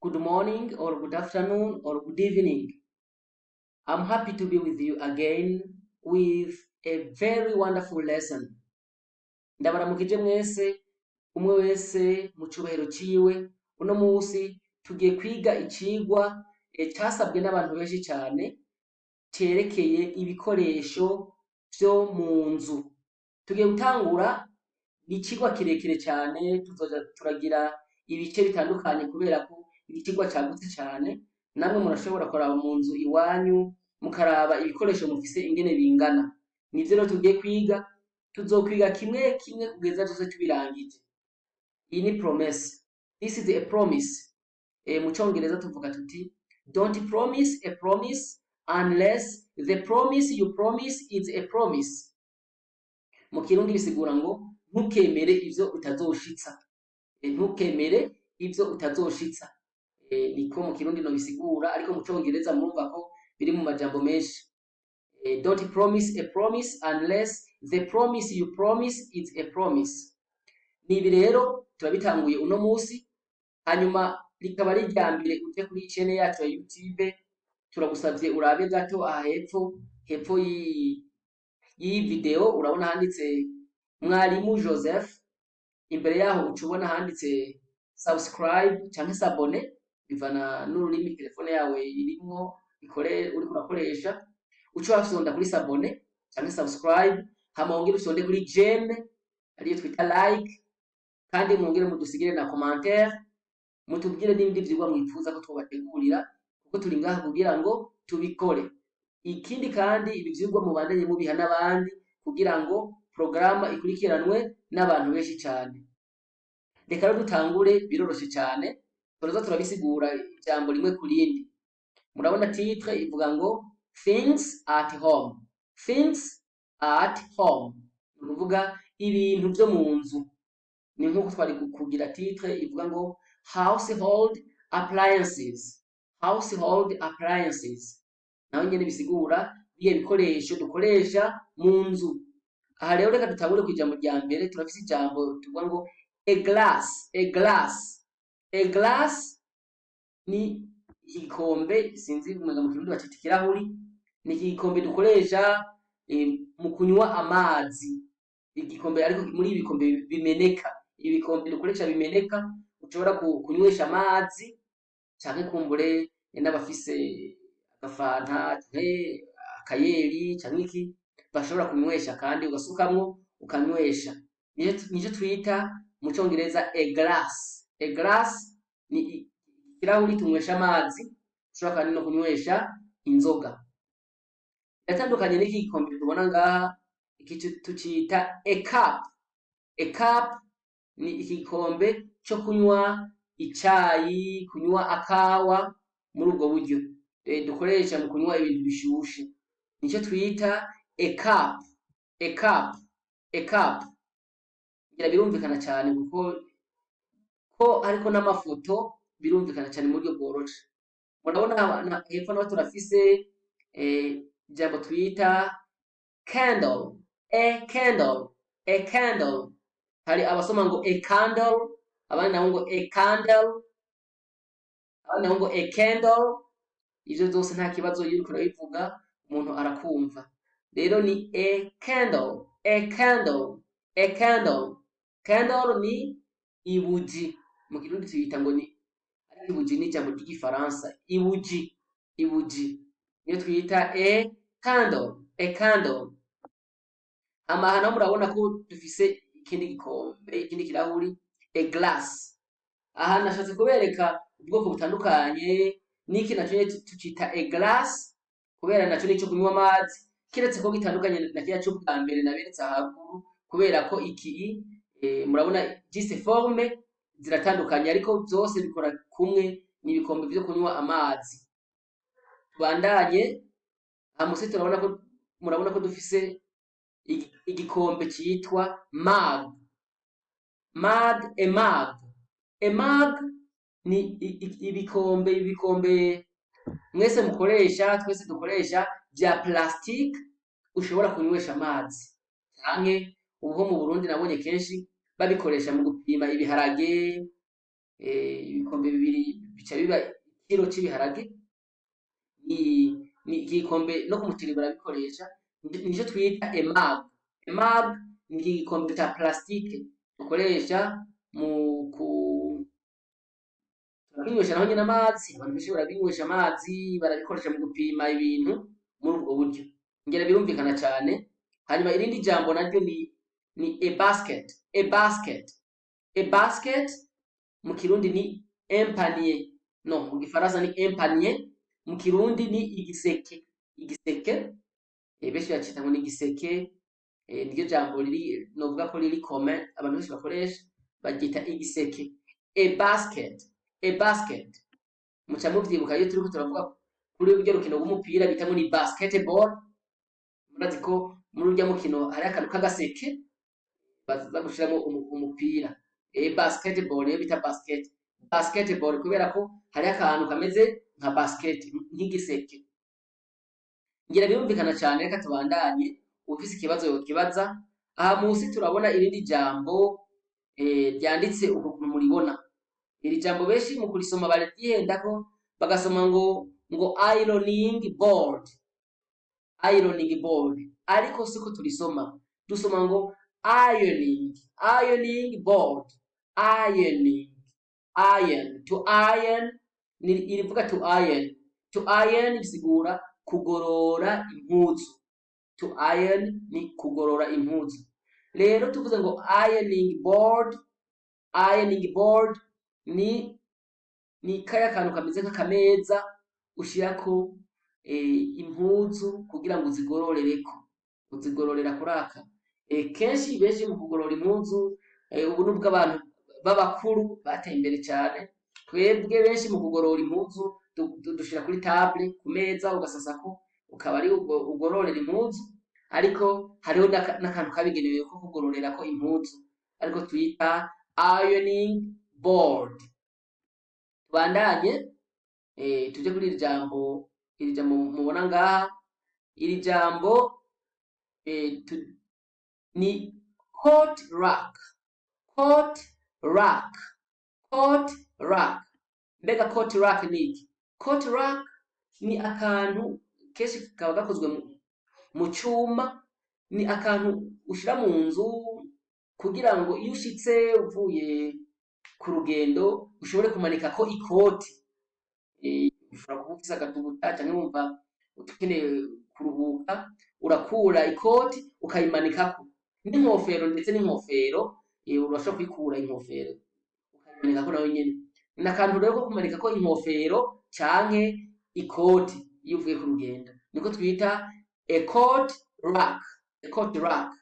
Good morning or good afternoon or good evening. I'm happy to be with you again with a very wonderful lesson. Ndabaramukije mwese, umwe wese mu cubahiro ciwe. Uno musi tugiye kwiga icigwa casabwe n'abantu benshi cane, cerekeye ibikoresho vyo mu nzu. Tugiye gutangura, ni icigwa kirekire cane, tuzoja turagira ibice bitandukanye kubera ko icigwa cagutse cane. Namwe murashobora kuraba mu nzu iwanyu, mukaraba ibikoresho mufise ingene bingana. Nivyo rero tugiye kwiga, tuzokwiga kimwe kimwe kugeza vyose tubirangije. Iyi ni promesse. This is a promise. Mu Congereza tuvuga tuti: "Don't promise a promise unless the promise you promise is a promise." Mu Kirundi bisigura ngo ntukemere ivyo utazoshitsa. Ntukemere ivyo utazoshitsa. Niko mu Kirundi nobisigura, ariko mu Congereza murumva ko biri mu majambo menshi. Don't promise a promise unless the promise you promise is a promise. Nibi rero turabitanguye uno musi. Hanyuma rikaba ari irya mbere uje kuri chaîne yacu ya YouTube, turagusavye urabe gato aha hepfo, hepfo y'iyi video urabona handitse Mwarimu Joseph. Imbere yaho uca ubona handitse subscribe canke s'abonner, bivana n'ururimi telefone yawe irimwo ikore uriko urakoresha. Uca wafyonda kuri s'abonner canke subscribe, hama wongere ufyonde kuri j'aime, ariyo twita like, kandi mwongere mudusigire na commentaire, mutubwire n'ibindi vyigwa mwipfuza ko twobategurira, kuko turi ngaha kugira ngo tubikore. Ikindi kandi, ibi vyigwa mubandanye mubiha n'abandi kugira ngo porogaramu ikurikiranwe n'abantu benshi cane. Reka rero dutangure, biroroshe cane, turaza turabisigura ijambo rimwe ku rindi. Murabona titre ivuga ngo "Things at home". Things at home ni ukuvuga ibintu vyo mu nzu. Ni nk'uko twari kugira titre ivuga ngo "Household appliances". Household appliances naho nyene bisigura biya bikoresho dukoresha mu nzu. Aha rero reka dutangure ku ijambo rya mbere. Turafise ijambo tuvuga ngo a glass. A glass, a glass ni igikombe, sinzi umenga mu Kirundi bacita ikirahuri. Ni igikombe dukoresha mu kunywa amazi, igikombe ariko muri ibi bikombe bimeneka, ibikombe dukoresha bimeneka, ushobora kunywesha amazi canke kumbure n'abafise agafanta canke akayeri canke iki bashobora kunywesha, kandi ugasukamwo ukanywesha. Nico twita mu Congereza a glass. A glass ni ikirahuri tunywesha amazi, ushobora kandi no kunywesha inzoga. Biratandukanye n'iki gikombe tubona ngaha, iki tucita a cup. A cup ni igikombe co kunywa icayi, kunywa akawa, muri ubwo buryo dukoresha mu kunywa ibintu bishushe. Nico twita a cup. A cup, a cup. Ngira birumvikana cane kuko ko hariko n'amafoto, birumvikana cane mu buryo bworoshe. Murabona hepfo naho turafise ijambo twita candle. A candle, a candle. Hari abasoma ngo a candle, abandi nabo ngo a candle, abandi nabo ngo a candle. Ivyo vyose nta kibazo, iyo uriko urabivuga umuntu arakumva. Rero ni a candle, a candle, a candle. Candle ni ibuji, mu Kirundi tuyita ngo ni, ariko ibuji ni ijambo ry'Igifaransa. Ibuji, ibuji niyo twita a candle, a candle. Hama aha naho murabona ko dufise ikindi gikombe, ikindi kirahuri, a glass. Aha nashatse kubereka ubwoko butandukanye. N'iki naco nyene tucita a glass kubera naco nico kunywa amazi, kiretse ko gitandukanye na kiriya c'ubwa mbere naberetse haruguru, kubera ko iki murabona gifise forme ziratandukanye, ariko vyose bikora kumwe, ni ibikombe vyo kunywa amazi. Tubandanye. Aha musi turabona ko, murabona ko dufise igikombe citwa mug. Mug, a mug. A mug ni ibikombe, ibikombe mwese mukoresha, twese dukoresha, vya plastique, ushobora kunywesha amazi, canke ubu ho mu Burundi nabonye kenshi babikoresha mu gupima ibiharage, ibikombe bibiri. Bica biba ikiro c'ibiharage. Ni igikombe, no ku muceri barabikoresha. Nico twita a mug. A mug ni igikombe ca plastique dukoresha mu ku turakinywesha naho nyene amazi. Abantu benshi barabinywesha amazi, barabikoresha mu gupima ibintu muri ubwo buryo. Ngira birumvikana cane. Hanyuma irindi jambo naryo ni a basket. A basket, a basket mu Kirundi ni un panier, no mu Gifaransa ni un panier, mu Kirundi ni igiseke. Igiseke, benshi bacita ngo ni igiseke. Niryo jambo riri, novuga ko riri commun, abantu benshi bakoresha, baryita igiseke. A basket, a basket, muca muvyibuka iyo turiko turavuga kuri rurya rukino rw'umupira bita ngo ni basketball. Murazi ko muri urya mukino hari akantu k'agaseke baza gushiramwo umupira. Basketball niyo bita basket, basketball, kubera ko hari akantu kameze nka basket, nk'igiseke. Ngira birumvikana cane. Reka tubandanye, ufise ikibazo yokibaza. Aha musi turabona irindi jambo ryanditse uko kuntu muribona. Iri jambo benshi mu kurisoma bararyihendako, bagasoma ngo ironing board, ironing board, ariko siko turisoma. Dusoma ngo ironing, ironing board, ironing, iron, to iron. Ni irivuga to iron. To iron bisigura kugorora impuzu. To iron ni kugorora impuzu. Rero tuvuze ngo ironing board, ironing board ni kaya kantu kameze nk'akameza ushirako impuzu kugira ngo uzigororereko, uzigororera kuri aka. Kenshi benshi mu kugorora impuzu, ubu nubwo abantu b'abakuru bateye imbere cyane, twebwe benshi mu kugorora impuzu dushira kuri table, ku meza, ugasasako, ukaba ari ugororera impuzu. Ariko hariho n'akantu kabigenewe ko kugororerako impuzu, ariko twita ironing board. Tubandanye, tuje kuri iri jambo. Iri jambo mubona ngaha, iri jambo ni coat rack. Coat rack, coat rack. Mbega coat rack ni iki? Coat rack ni akantu kenshi kaba gakozwe mu cuma. Ni akantu ushira mu nzu kugira ngo iyo ushitse uvuye ku rugendo ushobore kumanikako ikoti. Ushobora kuba ufise agatuguta canke wumva ukeneye kuruhuka, urakura ikoti ukayimanikako n'inkofero, ndetse n'inkofero, urashobora kuyikura inkofero ukayimanikako nayo nyene. Ni akantu rero ko kumanikako inkofero canke ikoti iyo uvuye ku rugendo, niko twita a coat rack, a coat rack.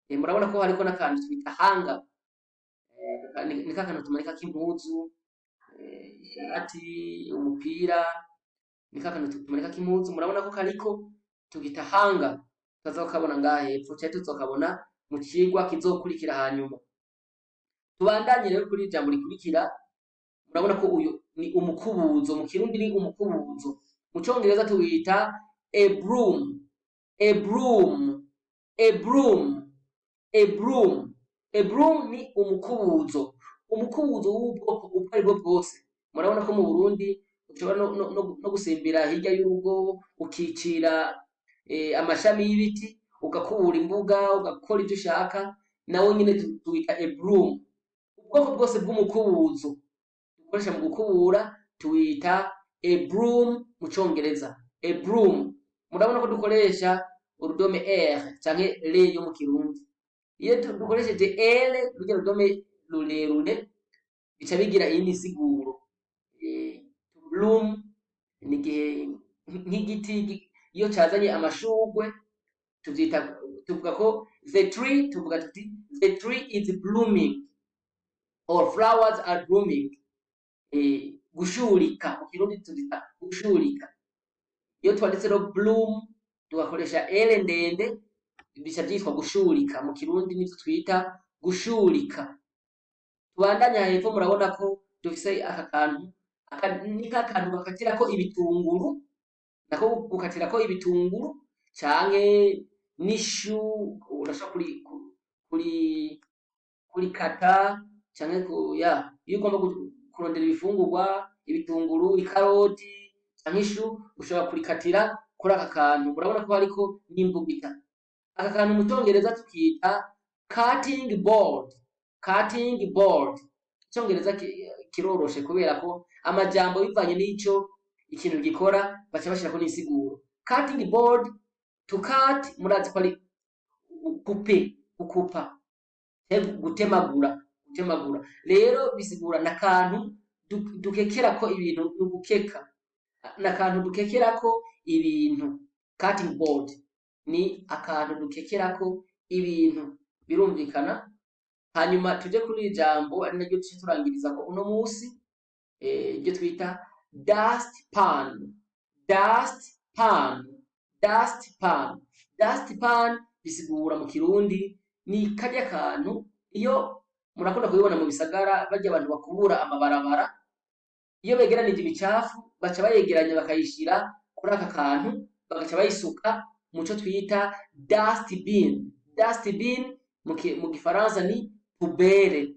Murabona ko hariko n'akantu twita hanger. Ni kakantu tumanikako impuzu, ishati, umupira. Ni kakantu tumanikako impuzu, murabona ko kariko, tugita hanger. Tazokabona ngaha hepfo canke tuzokabona mu cigwa kizokurikira. Hanyuma tubandanye rero kuri ijambo rikurikira. Murabona ko uyu ni umukubuzo. Mu Kirundi ni umukubuzo, mu Congereza tuwita a broom. A broom, a broom, a broom. A broom ni umukubuzo, umukubuzo w'ubwoko ubwo aribwo bwose. Murabona ko mu Burundi ushobora no gusimbira hirya y'urugo, ukicira amashami y'ibiti, ugakubura imbuga, ugakora ivyo ushaka. Nawo nyene tuwita a broom. Ubwoko bwose bw'umukubuzo dukoresha mu gukubura tuwita a broom mu Congereza. A broom, murabona ko dukoresha urudome r canke l yo mu Kirundi. Iyo dukoresheje l, rurya rudome rurerure, bica bigira iyindi siguro. To bloom ni igihe nk'igiti iyo cazanye amashurwe, tuvyita, tuvuga ko the tree, tuvuga tuti "The tree is blooming" or "Flowers are blooming". Gushurika, mu Kirundi tuvyita gushurika. Iyo twanditse rero bloom, tugakoresha l ndende, bica vyitwa gushurika. Mu Kirundi nivyo twita gushurika. Tubandanya hepfo, murabona ko dufise aka kantu. Aka ni ka kantu bakatirako ibitunguru, nako gukatirako ibitunguru canke n'ishu. Urashobora kurikata canke ku ya iyo ugomba. Kurondera ibifungurwa, ibitunguru, ikaroti canke ishu, ushobora kurikatira kuri aka kantu. Murabona ko hariko n'imbugita. Aka kantu mu Congereza tukita cutting board. Cutting board. Icongereza kiroroshe kubera ko amajambo, bivanye n'ico ikintu gikora, baca bashirako n'insiguro. Cutting board, to cut murazi ko ari couper, gukupa, gutemagura. Gutemagura rero bisigura n'akantu dukekerako ibintu, ni ugukeka, n'akantu dukekerako ibintu. Cutting board ni akantu dukekerako ibintu, birumvikana. Hanyuma tuje kuri iri jambo, ari naryo tuce turangirizako uno musi, iryo twita dust pan. Dust pan, dust pan, dust pan bisigura mu Kirundi ni karya kantu, iyo murakunda kubibona mu bisagara, barya abantu bakubura amabarabara, iyo begeranije imicafu baca bayegeranya bakayishira kuri aka kantu, bagaca bayisuka muco twita dust bin. Dust bin mu Gifaransa ni poubelle,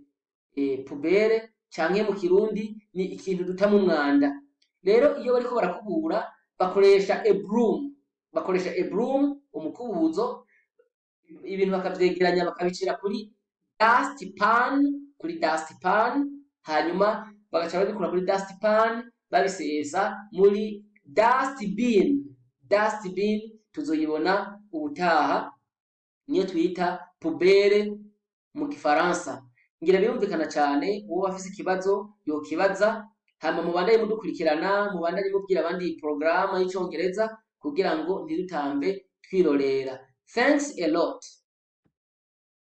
poubelle canke mu Kirundi ni ikintu dutamwo umwanda. Rero iyo bariko barakubura bakoresha a broom, bakoresha a broom, umukubuzo, ibintu bakavyegeranya bakabishira kuri dust pan, kuri dust pan, hanyuma bagaca babikura kuri dust pan babisesa muri dust bin. Dust bin tuzoyibona ubutaha, niyo twita poubelle mu Gifaransa. Ngira birumvikana cane. Uwo afise ikibazo yokibaza. Hama mubandanye mudukurikirana, mubandanye mubwira abandi porogaramu y'Icongereza kugira ngo ntidutambe twirorera. Thanks a lot.